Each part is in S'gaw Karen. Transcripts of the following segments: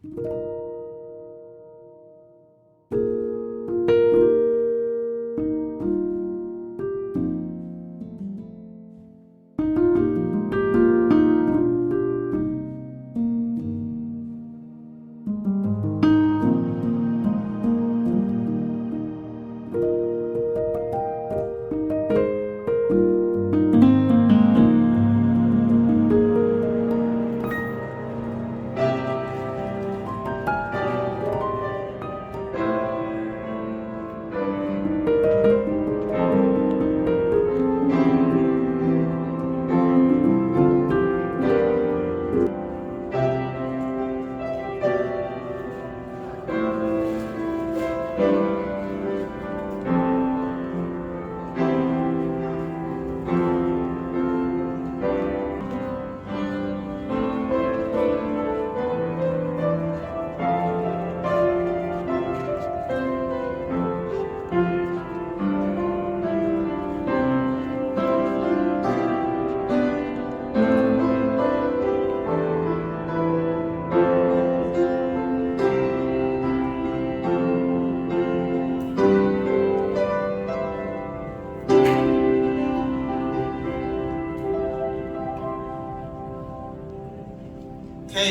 ခဲ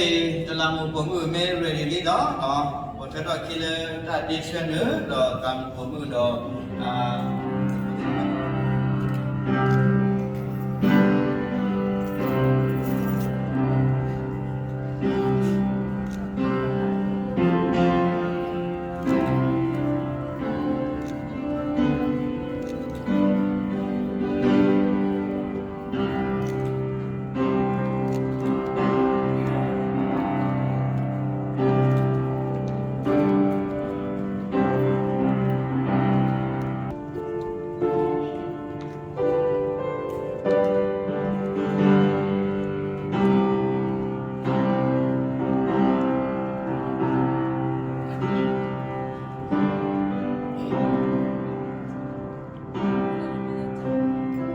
အံၤ တလးမူးပိာ်မုၣ်မ့ၢ် ready လံဒီး ပိာ်ထွဲထီၣ်ခံလၢတၢ်တ့ဆၢနုာ်ဒီးတလးမူးပိာ်မုၣ်ဒီး တၢ်ဘျုးလီ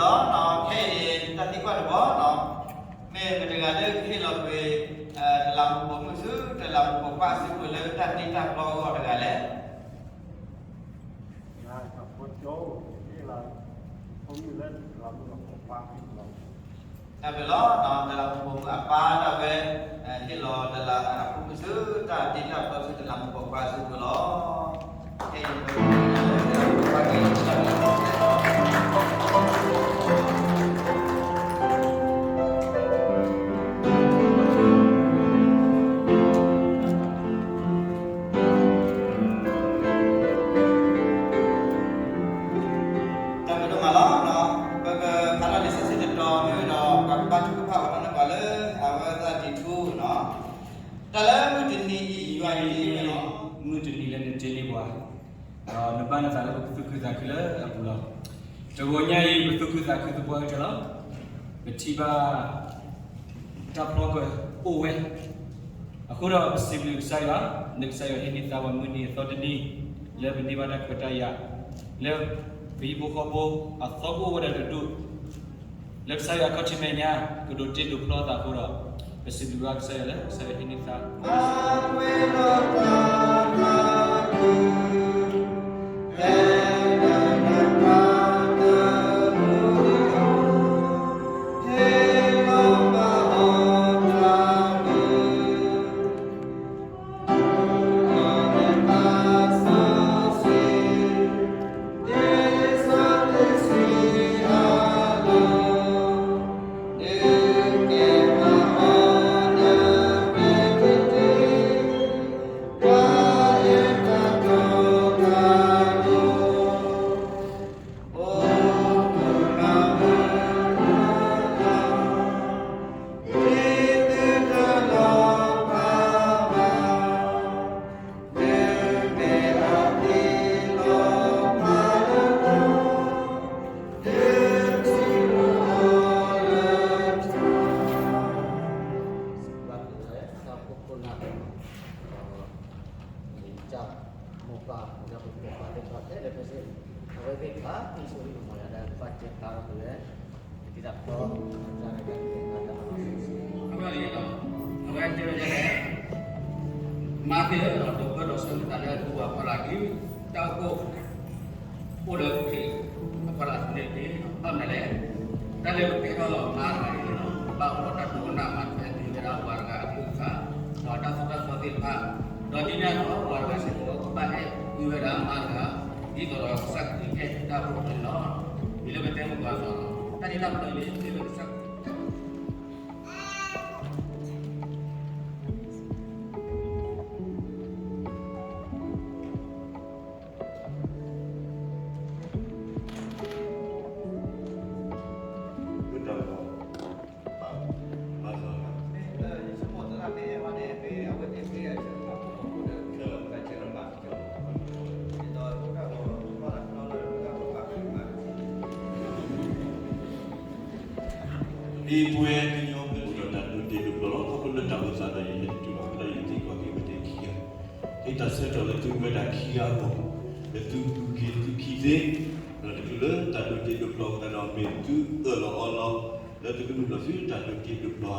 ၤ. ခဲအံၤန့ၣ် တၢ်သံကွၢ်တဘီလီၤ. မ့ၢ်မတၤတဂၤလၢကဟ့ၣ်လီၤကွံာ် တလးမူးပိာ်မုၣ်ဆူ တလးမူးပိာ်ခွါအစုပူၤလၢတၢ်တ့တၢ်ဖျီအဂီၢ်တဂၤလဲၣ်. တၢ်ဘျုးလီၤ. တလးမူးပိာ်မုၣ်အပၢ်ဒၣ်ဝဲ ဟ့ၣ်လီၤတလးမူးပိာ်မုၣ်ဆူ တၢ်တ့တၢ်ဖျီဆူတလးမူးပိာ်ခွါအစုပူၤလီၤ. တၢ်ဘျုးဒိၣ်မးလီၤ. ပကဖးထီၣ်လံာ်စီဆှံတတီၤမ့ၢ်ဝဲဒီး ပှၤကဘၣ်ထုကဖၣ်ပှၤထီၣ်န့ၢ်ပှၤလၢအဝဲသ့ၣ်တံၤထူနီၤ. တၢ်လၢမုၢ်တနံၤအံၤ ယွၤအံၤ မုၢ်တနံၤလၢနတ့န့ၢ်ပှၤ ဒီးနဘၣ်နသးလၢပကသူၣ်ခုသးခုလၢအပူၤလီၤ. တဂီၤညါအံၤ ပသူၣ်ခုသးခုသပှၢ်ကတၢၢ်လီၤ. ပထံၣ်ဘၣ် တၢ်ဖျီကအိၣ်ဝဲ, အဃိဒီးပစံးဘျုးကစၢ်ယွၤ, လၢကစၢ်ယွၤဟ့ၣ်န့ၢ်သါပှၤမုၢ်နံၤအသီတနံၤ, လၢပန့ၢ်ဘၣ်တၢ်ခွဲးတၢ်ယာ်, လၢပဟံၣ်ဖိဃီဖိအသီကအိၣ်ဝဲဒၣ်တဒူၣ်, လၢကစၢ်ယွၤခီၣ်ထံးမဲာ်ညါ ကဒိးတ့ဒိးဖျီသးအဃိဒီး, ပစံးဘျုးဘၣ်ကစၢ်ယွၤလၢကစၢ်ယွၤဟ့ၣ်န့ၢ်သါ ဘၣ်လၢတၢ်အိၣ်ဖှိၣ်ခိၣ်နၢ်, တၢ်အိၣ်ဖှိၣ်ခိၣ်နၢ်, မိၢ် ပှၤဒီးပှၤသ့ၣ်တဖၣ်ခဲလၢာ်ခဲဆ့ အဝဲသ့ၣ်တဖၣ် သံဆိလံမၤယၤဒီး ပှၤစဲးဖျါထီၣ်ကွံာ်ဝဲ ပတံၤသကိး တၢ်ရဲၣ်တၢ်ကျဲၤ တၢ်မၤစၢၤ အဝဲတဲဝဲဒ်လဲၣ်, မၤသ့ၣ်ဧၢ, ဒီးဒိးပၢဒီးဆၢမုၢ်သးလၢ သူၣ်ဘၣ်ဖီလာ်က့ၤ တၢ်အိၣ်ဖှိၣ် အိၣ်ဒီးခရံာ်အဖီလာ်န့ၣ်တက့ၢ်. ဘၣ်မနုၤလဲၣ်, တၢ်လၢပကဲထီၣ်မါတဂၤန့ၣ် ဘၣ်အိၣ်ဒီးတၢ်ဒိကနၣ်မၤထွဲသ့ဝဲဒၣ်ပှၤတဂၤအကလုၢ်ကထါ ဒီးတၢ်သိၣ်တၢ်သီသ့ၣ်တဖၣ်, ဒီးဒ်န့ၣ်အသိး ပှၤတဂၤစ့ၢ်ကီးကဘၣ်အဲၣ်ကွံဝဲဒၣ်မါတဂၤ ဒ်သိးဒီးကစၢ်ခရံာ်အဲၣ်တၢ်ဖိအသိးန့ၣ်လီၤ. မ့ၢ်လၢပတဲမုၢ်ကီးအသိးလီၤ. တၢ်ဒ်တၢ်ပျီအံၤန့ၣ် မ့ၢ်လၢကစၢ်ခရံာ် ဒ်ပဝဲကညီဖိဒီး တၢ်ဒိးတ့ဒိးဖျီလီၤ. ခီဖျိလၢတၢ်အိၣ်သးဒီး ယလဲၤတတုၤဘၣ် လၢယသံကွၢ်က့ၤပသ့ၣ်ခံဂၤ, ဟ့ၣ်တၢ်ဆၢကတီၢ်လၢသုဝဲဒၣ်ခံဂၤအဂီၢ်, လၢသုပူၤက့ၤသုခံသ့, ဒီးတချုးလၢတၢ်ဒိးတ့ဒိးဖျီအသးဒီး မ့ၢ်သုအၢၣ်လီၤအီလီၤ လၢသုကနုာ်လီၤသုတၢ်ဒိးတ့ဒိးဖျီဧါ.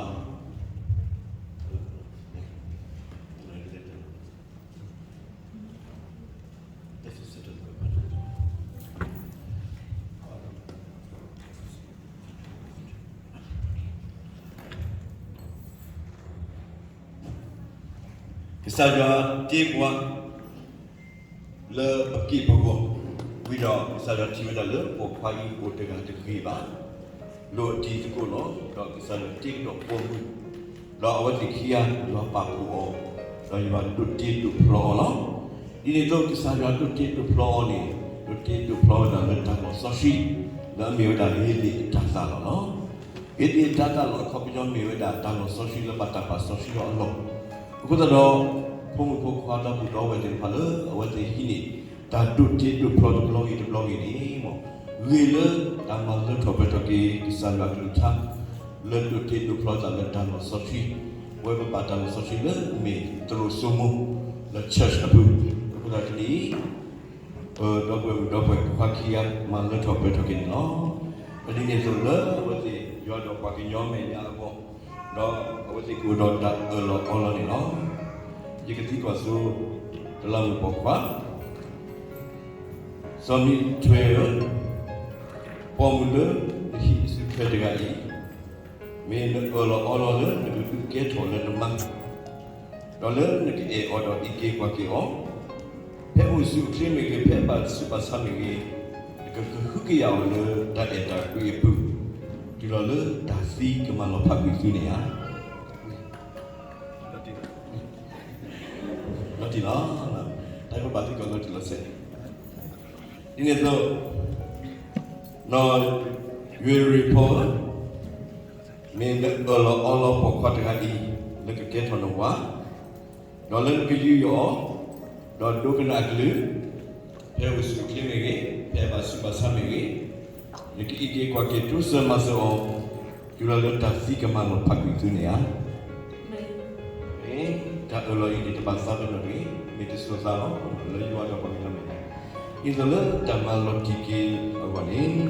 ကစၢ်ယွၤတ့ပှၤ လၢပက့ၢ်ပဂီၤ, ဝံၤဒီးကစၢ်ယွၤထံၣ်ဝဲဒၣ်လၢ ပိာ်ခွါအံၤအိၣ်တဂၤတဂ့ၤဘၣ်, လိၣ်အတံၤသကိးလီၤ. ဒီးကစၢ်ယွၤတ့ကဒီးပိာ်မုၣ်, ဒီးအဝဲသ့ၣ်ခံဂၤ ယွၤပာ်ဖှိၣ်အီၤ, ဒီးယွၤဒိးတ့ဒိးဖျီအီၤလီၤ. ဒ်န့ၣ်အသိး ကစၢ်ယွၤဒိးတ့ဒိးဖျီအီၤန့ၣ် ဒိးတ့ဒိးဖျီဝဲဒၣ်လၢတၢ်လီၢ်စီဆှံ, လၢအမ့ၢ်ဝဲဒၣ် ဧ့ဒ့ၣ်အတၤသၣ်လီၤလီၤ. ဧ့ဒ့ၣ်အတၤသၣ်လီၤ အခီပညီမ့ၢ်ဝဲဒၣ် တၢ်လီၢ်စီဆှံလၢဘၣ်တၢ်ပာ်စီဆှံအီၤအလီၢ်. အဃိသတးဒီး ဖိမုၣ်ဖိခွါဒီပုၢ်ဒီဝဲၢ်သ့ၣ်တဖၣ်လၢ အဝဲသ့ၣ်ဟံးန့ၢ် တၢ်ဒိးတ့ဒိးဖျီတဘျီဂ့ၤတဘျီဂ့ၤန့ၣ် ဂ့ၤလၢတၢ်မၤလၢထီၣ်ပှဲၤထီၣ်က့ၤ ကစၢ်ယွၤအကလုၢ်ကထါ လၢဒိးတ့ဒိးဖျီသးလၢတၢ်လီၢ်စီဆှံ, ပဝဲပဘၣ်တၢ်လီၢ်စီဆှံလၢအမ့ၢ်သရိာ်စိမိၤ လၢ church အပူၤ, အဃိသတးန့ၣ် ပဒီပုၢ်ဝဲၢ်မုၣ်ဒီပုၢ်ဝဲၢ်ခွါခံဂၤ မၤလၢထီၣ်ပှဲၤထီၣ်က့ၤန့ၣ်လီၤ. ဒ်န့ၣ်အသိးလၢအဝဲသ့ၣ်ယွၤဒီးပှၤကညီမဲာ်ညါအဂီၢ်, ဒီးအဝဲသ့ၣ်ကအိၣ်ဒီးတၢ်အၢၣ်လီၤအီလီၤန့ၣ်လီၤ. ယကသံကွၢ်ဆိ တလးမူးပိာ်ခွါ စီၤမံထွဲဧၢ, ပိာ်မုၣ်လၢနဟံးစုထွဲတဂၤအံၤ, မ့ၢ်နအၢၣ်လီၤအီလီၤလၢနကဒုးကဲထီၣ်လၢနမါ ဒီးလၢနကအဲၣ်အီၤဒီးအံးက့ၤကွၢ်က့ၤအီၤ, ဖဲအိၣ်ဆူၣ်အိၣ်ချ့မ့ၢ်ဂ့ၤ, ဖဲဘၣ်ဆူးဘၣ်ဆါမ့ၢ်ဂ့ၤ, နကကဟုကယာ်အီၤလၢတၢ်အဲၣ်တၢ်ကွံအပူၤ, တုၤလီၤလၢတၢ်သံကမၤလီၤဖးကွံာ်သုန့ၣ်ဧါ. လီၤတံၢ်လီၤ, တၢ်ကဘၣ်သံကွၢ်လီၤတံၢ်လီၤဆဲး, ဒ်န့ၣ်အသိး နီၢ်ယွ့ရံၣ်ဖီဧၢ, မ့ၢ်နအၢၣ်လီၤအီလီၤပိာ်ခွါတဂၤအံၤ လၢကကဲထီၣ်နဝၤ, ဒီးလၢနကယူးယီၣ်အီၤ, ဒီးဒိကနၣ်အကလုၢ်, ဖဲအိၣ်ဆူၣ်အိၣ်ချ့မ့ၢ်ဂ့ၤ, ဖဲဘၣ်ဆူးဘၣ်ဆါမ့ၢ်ဂ့ၤ, နကအံးက့ၤကွၢ်က့ၤတိစၢၤမၤစၢၤအီၤ, တုၤလီၤလၢတၢ်သံကမၤလီၤဖးကွံာ်သုန့ၣ်ဧါ. မ့ၢ်တၢ်အၢၣ်လီၤအံၤန့ၣ် တဘၣ်သးပ့ၤနီၣ်တဂ့ၤ, မ့ၢ်တစိၤသးလီၤ, လၢယွၤဒီးပှၤကညီမဲာ်ညါ, ဒ်သိးလၢတၢ်မၤလီၤတံၢ်က့ၤအဂီၢ်န့ၣ်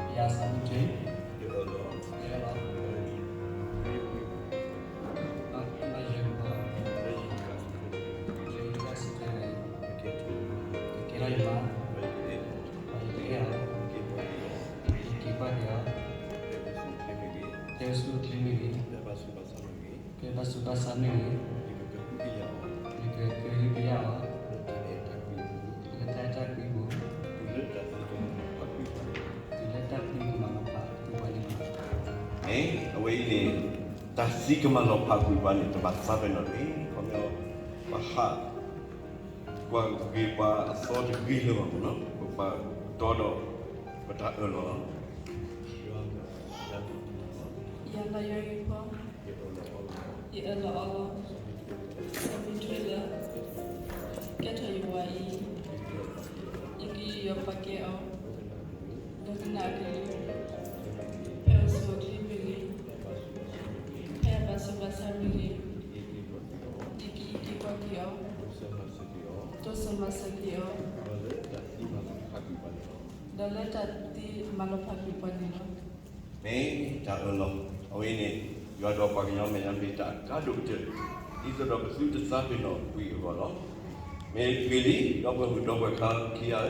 ယၤစီၤမံထွဲ, ယဲလီၤ, နီၢ်ယွ့ရံၣ်ဖီ, ယွၤစုထွဲတဂၤအံၤ, ကကဲထီၣ်ယမါ, ဒီးယကအဲၣ်အီၤ, ယက့ၤကွၢ်က့ၤအီၤ, ဖဲအိၣ်ဆူၣ်အိၣ်ချ့မ့ၢ်ဂ့ၤ, ဖဲဘၣ်ဆူးဘၣ်ဆါမ့ၢ်ဂ့ၤ, ယကကဟုကယာ်အီၤ, ယကကဟုကယာ်အီၤ, လၢတၢ်အဲၣ်တၢ်ကွံအပူၤ, တုၤလၢတၢ်သံကမၤလီၤဖးကွံာ်ပှၤန့ၣ်လီၤ. မ့ၢ်အဝဲအံၤန့ၣ် တၢ်သံကမၤလီၤဖးကွံာ်ပှၤန့ၣ် တဘၣ်သးပ့ၤနီၣ်တဂ့ၤ, ခီပညီ ပဟးကွၢ်က့ၤပှၤအသီတဂ့ၤလၢၤဘၣ်မ့ၢ်နီၤ, ပပာ်တီဒီးပတၢ်အၢၣ်လီၤလီၤ. ယၤလီၤယွၤအံၤဖီ, ယအၢၣ်လီၤအီလီၤ, စီၤမံထွဲလၢ ကဲထီၣ်ယဝၤအံၤ, ယကယူးယီၣ်ပာ်ကဲအီၤ, ဒိကနၣ်အကလုၢ်, ဖဲအိၣ်ဆူၣ်အိၣ်ချ့မ့ၢ်ဂ့ၤ, ဖဲဘၣ်ဆူးဘၣ်ဆါမ့ၢ်ဂ့ၤ, ယကအံးက့ၤကွၢ်က့ၤအီၤ, က့ၤအီၤ, တိစၢၤမၤစၢၤက့ၤအီၤ, တိစၢၤမၤစၢၤက့ၤအီၤ, ဒီးလၢတၢ်သံမၤလီၤဖးကွံာ်ပှၤန့ၣ်လီၤ, ဒီးလၢတၢ်သံမၤလီၤဖးကွံာ်ပှၤန့ၣ်လီၤ. မ့ၢ်တၢ်အၢၣ်လီၤ, အဝဲန့ၣ် ယွၤဒီးပှၤကညီမဲာ်ညါမ့ၢ်တၢ်အကါဒိၣ်ကတၢၢ်, ဒ်သိးဒီးပသုတသးပ့ၤနီၣ်ကွံာ်အဂီၢ်လီၤ. မ့ၢ်ဂ့ၤလံ, ဒီပုၢ်ဝဲၢ်မုၣ်ဒီပုၢ်ဝဲၢ်ခွါခံဂၤဧၢ,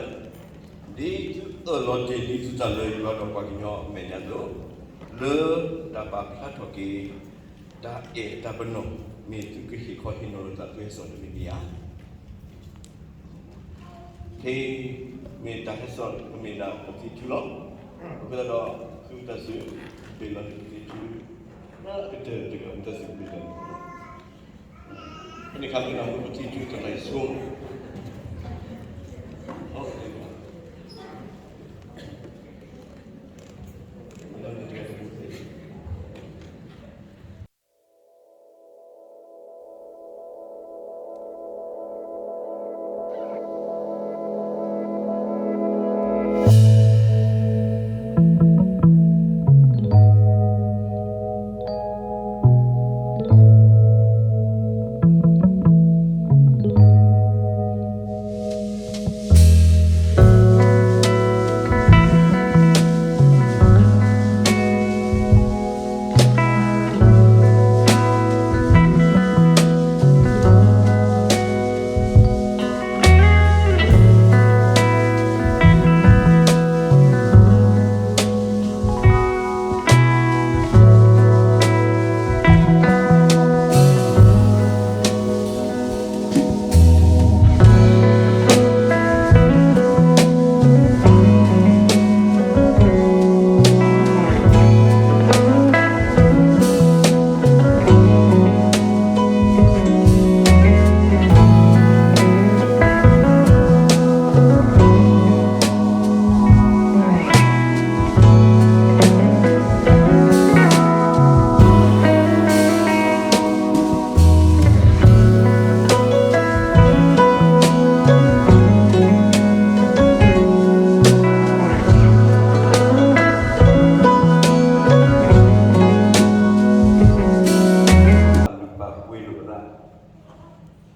ဒ်သုအၢၣ်လီၤတ့ၢ်ဒ်သုသးလၢယွၤဒီးပှၤကညီအမဲာ်ညါအသိး, လၢတၢ်ပာ်ဖျါထီၣ်က့ၤ တၢ်အဲၣ်တၢ်ပနီၣ်, မ့ၢ်သုကဟ့ၣ်ခီဟ့ၣ်နီၤလိာ်သးသုဟဲစိာ်တမံၤမ့ၢ်ဧါ. ခဲအံၤ မ့ၢ်တၢ်ဟဲစိာ်ကမ့ၢ်ဒၣ်ပသံၣ်ထူလီၤ. အဃိသတးဒီး သုတၢ်စံးဘျုးလီၤန့ၣ်ပသံၣ်ထူ လၢအကတၢၢ်တဂၤ သုတၢ်စံးဘျုးလီၤန့ၣ် ဖဲန့ၣ်ခါမ့ၢ်ဒီးပသံၣ်ထူတၢ်လဲၤဆိ ပာ်ပှ့ၤလိာ်ပသး,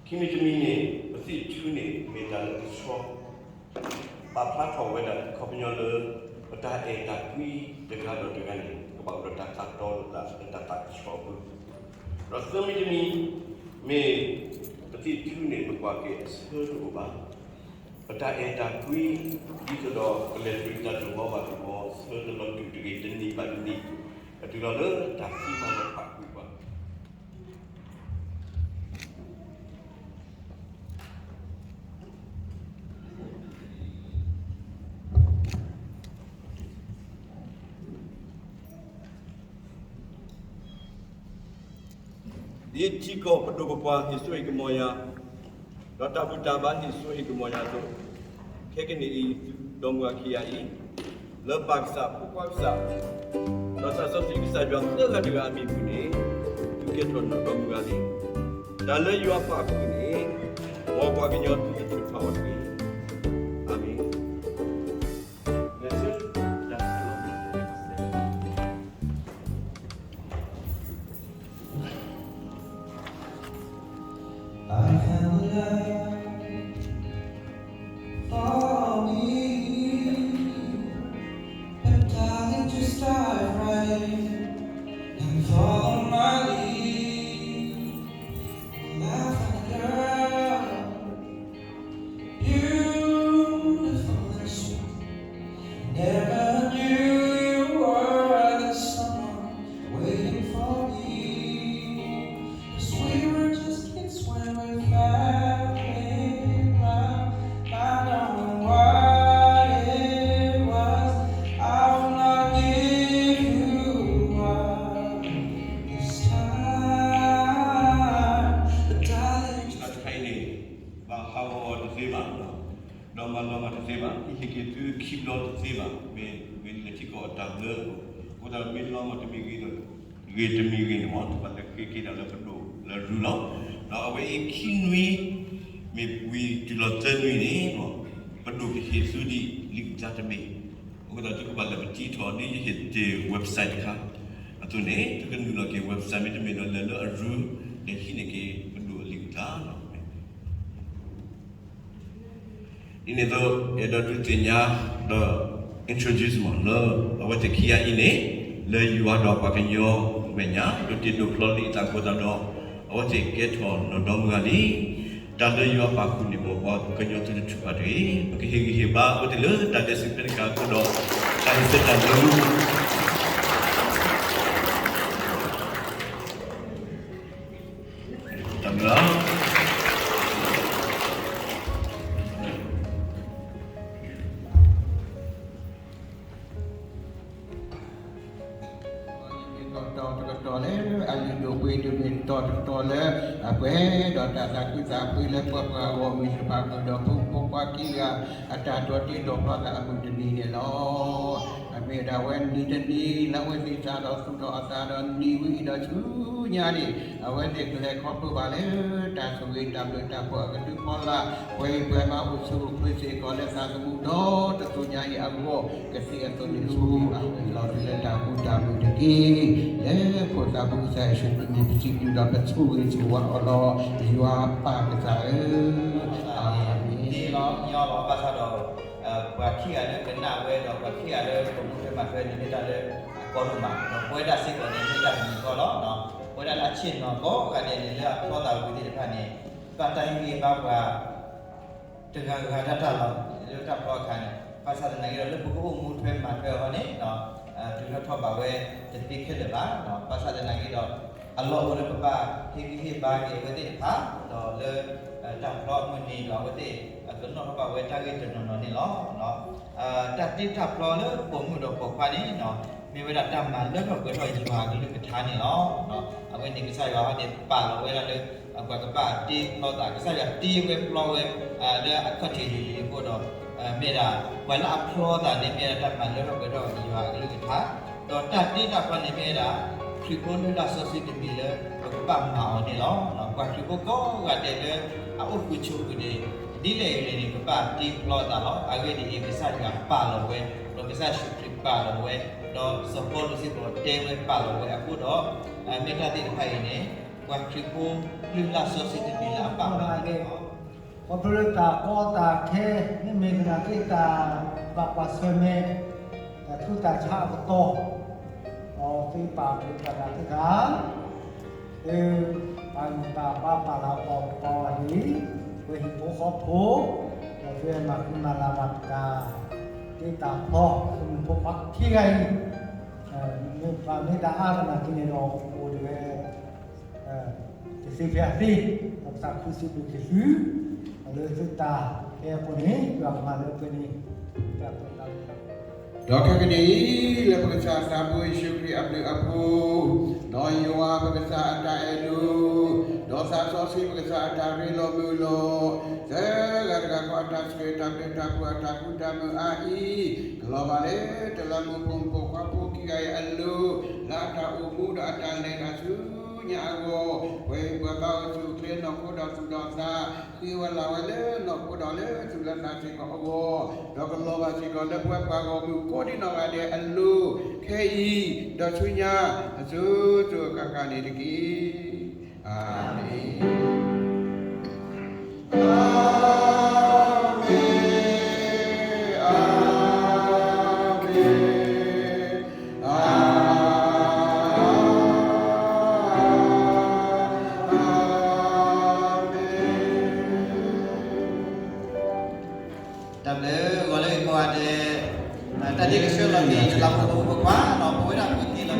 ခံမံၤတမံၤန့ၣ် ပသံၣ်ထူန့ၣ် မ့ၢ်တၢ်လၢကဆှီ ပာ်ဖျါထီၣ်ဝဲဒၣ်အခီပညီလၢ ပတၢ်အဲၣ်တၢ်ကွံတဂၤဒီးတဂၤန့ၣ် ကဘၣ်အိၣ်ဒီးတၢ်သးတီလိာ်သးလၢတၢ်သးကဆှီအပူၤ, ဒီးသၢမံၤတမံၤ မ့ၢ်ပသံၣ်ထူန့ၣ် ပကွၢ်က့ၤအဆၢတအိၣ်ဘၣ်, ပတၢ်အဲၣ်တၢ်ကွံ ဒ်သိးဒီးကလဲၤတုၤတၢ်တမီဘၣ်တမီ ဆၢတလီၤတူာ်တဂ့ၤ တနံၣ်ဘၣ်တနံၣ် အတုၤလီၤလၢတၢ်သံမၤလီၤဖးကွံာ်ပှၤ ဒ်ထံကီၢ်ပဒိၣ်ပပှၢ်ဟ့ၣ်စိဟ့ၣ်ကမီၤယၤ, ဒီးတၢ်ဘူၣ်တၢ်ဘါဟ့ၣ်စိဟ့ၣ်ကမီၤယၤအသိး, ခဲကနံၣ်အံၤ ဒီမုၢ်ဂၤခံဂၤအံၤ, လၢပၢ်ကစၢ် ဖိခွါကစၢ်, ဒီးသးစီဆှံကစၢ်ယွၤသၢဂၤတဂၤအမံၤအပူၤန့ၣ်, သုကဲထီၣ်နီၢ်ဒီမုၢ်ဂၤလံ. တၢ်လၢယွၤပာ်အပူၤန့ၣ်, မ်ပှၤကညီသုတထုးဖးအီၤတဂ့ၤ. အၤမ့ၣ်. I found the light for me. But darling, just dive right in and follow my lead. Well, I found a girl, beautiful and sweet. Never knew you were the someone waiting for me. 'Cause we were just kids when we fell in love, not knowing what it was. I will not give you up this time, but darling, တၢ်တခါအံၤန့ၣ် ဘၣ်ဟးဂီၤတသ့ဘၣ်, ဒီးမၤလီၤမၢ်တသ့ဘၣ်, ဟ့ၣ်က့ၤသုခံဘျီတသ့ဘၣ်, မ့ၢ်ဝဲလၢထံကီၢ်အတၢ်ဘျၢအဃိ, အဃိသတးမ့ၢ်လီၤမၢ်တမံၤဂ့ၤဒီး ဂ့ၤတမံၤဂ့ၤန့ၣ်မ့ၢ် ပဘၣ်လဲၤဃ့က့ၤဒၣ်လၢပဒိၣ်လၢအရူလီၤ. ဒီးအဝဲအံၤခံနွံ မ့ၢ်ဝံၤတုၤလီၤသၢနွံန့ၣ်, ပဒိၣ်ကဟ့ၣ်သုဒ်လံာ်ကတၢ်တဘ့ၣ်, အဃိသတးသုကဘၣ်လဲၤပတံထီၣ်ဒ်ယဟ့ၣ်တ့ၢ် website တခါအသိးန့ၣ်, သုကနုာ်လီၤက့ၤ website မ့တမ့ၢ်ဒီးလဲၤလၢအရူ, လဲၤဟံးန့ၢ်က့ၤပဒိၣ်အလံာ်ကတၢ်လီၤ. ဒ်န့ၣ်အသိး အဲၣ်ဒိးဒုးသ့ၣ်ညါ ဒီး introduce မ့ၢ်လၢ အဝဲသ့ၣ်ခံဂၤအံၤန့ၣ် လၢယွၤဒီးပှၤကညီမဲာ်ညါ ဒိးတ့ဒိးဖျီလံအသးအဃိသတးဒီး အဝဲသ့ၣ်ကဲထီၣ်နီၢ်ဒီမုၢ်ဂၤလံ. တၢ်လၢယွၤပာ်ဃုာ်န့ၣ် မ်ပှၤကညီသုတထုးဘၣ်တဂ့ၤ. ပကဟ့ၣ်ဂံၢ်ဟ့ၣ်ဘါအဝဲသ့ၣ်လၢတၢ်ဒဲးစံးဖဲတကးအဃိဒီး တၢ်ဟ့ၣ်သဲတၢ်လၢ တၢ်ဘျုးလီၤ. ယမ့ၢ်တီၢ်တကတီၢ်လၢအလုၢ်ဒိၣ်ပှ့ၤဒိၣ် မ့ၢ်တီၢ်တကတီၢ်လၢအပှဲၤဒီးတၢ်သးခုသးပှ့ၤလၢပှၤပှၤဂီၢ်မုၢ်တဖၣ် ဃုာ်ဒီးဖိမုၣ်ဖိခွါခံဂၤ အတၢ်ဒိးတ့ဒိးဖျီသးအမုၢ်တနံၤန့ၣ်လီၤ. အမ့ၢ်ဒၣ်ဝဲနံၤတနံၤလၢအဝဲသ့ၣ်စးထီၣ်သူၣ်ထီၣ်အသးဒီးနံၤဝဲအံၤဒီးဆူညါန့ၣ် အဝဲသ့ၣ်ကလဲၤခီဖျိဘၣ်လၢတၢ်ဆိၣ်ဂ့ၤတၢ်ဘျုးတၢ်ဖှိၣ်အကဒုဖီလာ် ပှၤဟ့ၣ်ပှၤမၤအိၣ်ဆူၣ်အိၣ်ချ့စ့ၢ်ကီးလၢသးသမူဒီတစိၤညါအံၤအဂီၢ် ကသ့အသိးန့ၣ်ဆူ လီၤတုၤလၢတၢ်ဃူတၢ်မုာ်တက့ၢ်. လၢခိၣ်သးဘိကစၢ်ယ့ၣ်ၡူးခရံာ်မံၤ ပစံးဘျုးဒီးပဆိၣ်ဂ့ၤဆိၣ်ဝါအီၤလီၤ. ယွၤပၢ်ကစၢ်ဧၢ, အၤမ့ၣ်. ဘၣ်ဆၣ်ဒီး ပှၤခံဂၤလၢကနၣ်ဝဲဒီး ပှၤခံဂၤလၢပမူထွဲမၤထွဲန့ၣ် မ့ၢ်တၢ်လၢအကီဒိၣ်မး ဒီးပဝဲဒၣ်စ့ၢ်ကီးန့ၣ် မ့ၢ်တၢ်တမံၤဃီလီၤ. ပဝဲဒၣ်လၢအဆ့ၣ်နီၤကိးဂၤဒဲးန့ၣ် လၢအဖျီသးဝံၤသ့ၣ်တဖၣ်န့ၣ် ဘၣ်တၢ်ဟ့ၣ်ဂံၢ်ဟ့ၣ်ဘါပှၤ တဂၤဂၤတၢ်တၢ်လီၤ လၢတၢ်ဖျီအခါန့ၣ် ဘၣ်ဆၣ်သနာ်က့ဒီး လၢပကအိၣ်မူထွဲမၤထွဲအီၤန့ၣ် တုၤထီၣ်ထီၣ်ဘးဝဲတသ့ခဲလၢာ်ဘၣ်. ဘၣ်ဆၣ်သနာ်က့ဒီး အလီၢ်အိၣ်လၢပဘၣ်ဟ့ၣ်ဂံၢ်ဟ့ၣ်ဘါက့ၤအဝဲသ့ၣ်တဖၣ် ဒီးလၢတၢ်ဖျီအမုၢ်နံၤဒီး အဝဲသ့ၣ်ကနီၣ်ထီၣ်ဘၣ်ဝဲတၢ်ဂ့ၢ်တနီၤနီၤန့ၣ်လီၤ. တၢ်တ့တၢ်ဖျီလၢပိာ်မုၣ်ဒီးပိာ်ခွါန့ၣ် မ့ၢ်ဝဲဒၣ်တၢ်မၤလၢထီၣ်ပှဲၤထီၣ်ယွၤအကလုၢ်ကထါန့ၣ်လီၤ. အဝဲန့ၣ်ကစၢ်ယွၤဟီန့ၣ် ပာ်လီၤဝဲဒၣ်လၢ ပှၤကဘၣ်တ့ဖျီသး ကစၢ်ယွၤတ့ဝဲဖျီဝဲ လၢအခီၣ်ထံးလံၤလံၤအဃိဒီး မ့ၢ်ဒၣ် ပှၤလၢအဖျီသးန့ၣ် မ့ၢ်ဝဲဒၣ်တၢ်မၤလၢထီၣ်ပှဲၤထီၣ်ယွၤအကလုၢ်ကထါ ဒီးတၢ်တ့တၢ်ဖျီန့ၣ်မ့ၢ်ဝဲဒၣ် ခရံာ်ဖိလုၢ်လၢ်စီဆှံတမံၤလၢ ပကဘၣ်မၤအီၤန့ၣ်လီၤ. ပှၤခရံာ်ဖိကိးဂၤဒဲးလၢ အအိၣ်ဃုာ်ဆိးဃုာ်န့ၣ် ဒ်လဲၣ်ဂ့ၤန့ၣ် ကဘၣ်တ့ဖျီသးလီၤ. အဂ့ၢ်ဒ်အံၤ ကစၢ်ယွၤပာ်လီၤဝဲ ဒီးကစၢ်ယ့ၣ်ၡူးခရံာ်ပာ်လီၤဝဲ ဒီးစီၤပီလူးစ့ၢ်ကီးတဲဝဲပာ်လီၤဝဲအဃိဒီး မ့ၢ်တၢ်သ့ၣ်တဖၣ်အံၤန့ၣ် ပှၤခရံာ်ဖိလုၢ်လၢ်စီဆှံတမံၤလၢအဘၣ်မၤန့ၣ်လီၤ. ခီဖျိလၢတၢ်ကီတၢ်ခဲ မ့မ့ၢ်သနာ်က့တၢ်ဘၣ်ကွၢ်ဆၢၣ်မဲာ် တၢ်ဆူးတၢ်ဆါအကတီၢ် ဒီးသုပာ်ဖှိၣ်သးသ့ၣ်တဖၣ် သုပာ်ဂံၢ်ပာ်ဘါပာ်လၤပာ်ကပီၤအီၤန့ၣ် ပဟံၣ်ဖိဃီဖိ ဒီးသုမၤဃံမၤလၤဘၣ်တၢ် တ့တၢ်ဖျီ သုမုၣ်ဖိခွါခံဂၤအံၤ မ့ၢ်ပှၤမ့ၢ်တၢ်အါသနာ်က့န့ၣ်ဒီး အိၣ်တဂ့ၤ တသ့ဖဲအသ့ ဒီးပသးခုစံးဘျုးက့ၤသု လၢသုတၢ်ဟဲအဃိန့ၣ် ယွၤကမၤလၢပှဲၤန့ၣ် တၢ်ပၢတၢ်လၢ ဒီးခဲကနံၣ်အံၤ လၢပကစၢ်သးဘိယ့ၣ်ၡူးခရံာ်အဘျုးအဖှိၣ်, ဒီးယွၤပကစၢ်အတၢ်အဲၣ်ဒိး, ဒီးသးစီဆှံပကစၢ်အတၢ်ရ့လိာ်မုာ်လိာ်, သၢဂၤတဂၤဃီအတၢ်ဆိၣ်ဂ့ၤတၢ်ဘျုးတၢ်ဖှိၣ်အတၢ်ဃူတၢ်မုာ်အါအံၤ, ကလီၤဘၣ်လၢတလးမူးဖိမုၣ်ဖိခွါဖိခံဂၤအံၤအလိၤ, လၢအတၢ်အိၣ်မူဒီးအတၢ်လဲၤတၢ်ဆူညါအဂီၢ်, ပှၤဟ့ၣ်ပှၤဘါအိၣ်ဆူၣ်အိၣ်ချ့နီၢ်ခိဒီးသူၣ်ဒီးသး, ဃ့ဝဲလၢနီၢ်ခိဒီးလၢသူၣ်လၢသးစ့ၢ်ကီးအဂီၢ်, ဒီးကလီၤဘၣ်စ့ၢ်ကီးလၢပဝဲပှၤဂီၢ်မုၢ်ကိးဒံးနီၢ်ဂၤဒဲးအလိၤ, ခဲအံၤ, ဒီးဆူညါ, အစိၤစိၤအဃၣ်ဃၣ်န့ၣ်တက့ၢ်. အၤမ့ၣ်. အၤမ့ၣ်, အၤမ့ၣ်, အၤမ့ၣ်. တၢ်ဘျုးဂီၤလၢကိးဂၤဒဲး, တၢ်ဒ့ကဆှၢလီၤက့ၤ တလးဖိဖိခွါနီၤ ပဝဲဒၣ်ပကသ့လီၤက့ၤကီးနီၤ.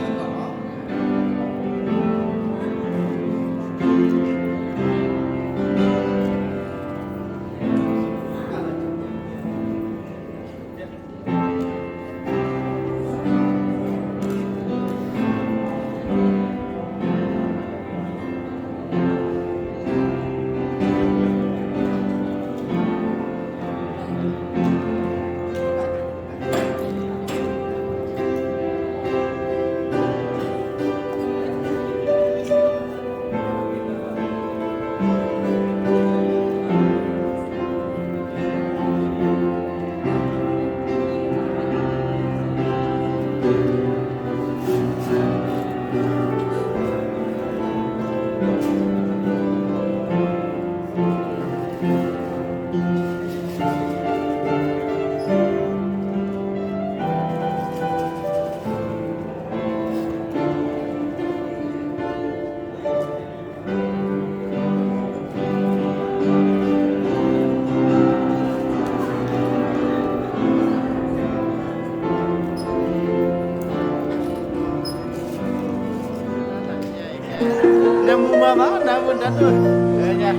မၤမး နၢမူဒါဒိၣ်,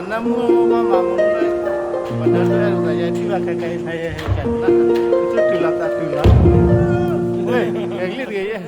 နၢမူမၤမးမူ, ပှၤဒါဒိၣ်အဲၣ်လိာ်သးယဲ ထံၣ်ဘၣ်ခဲခဲအံၤ နဟဲဟဲကနၣ်, တတုၤလီၤသးတုၤလီၤ, ဟဲကလံၣ်တဂ့ၤယဲ.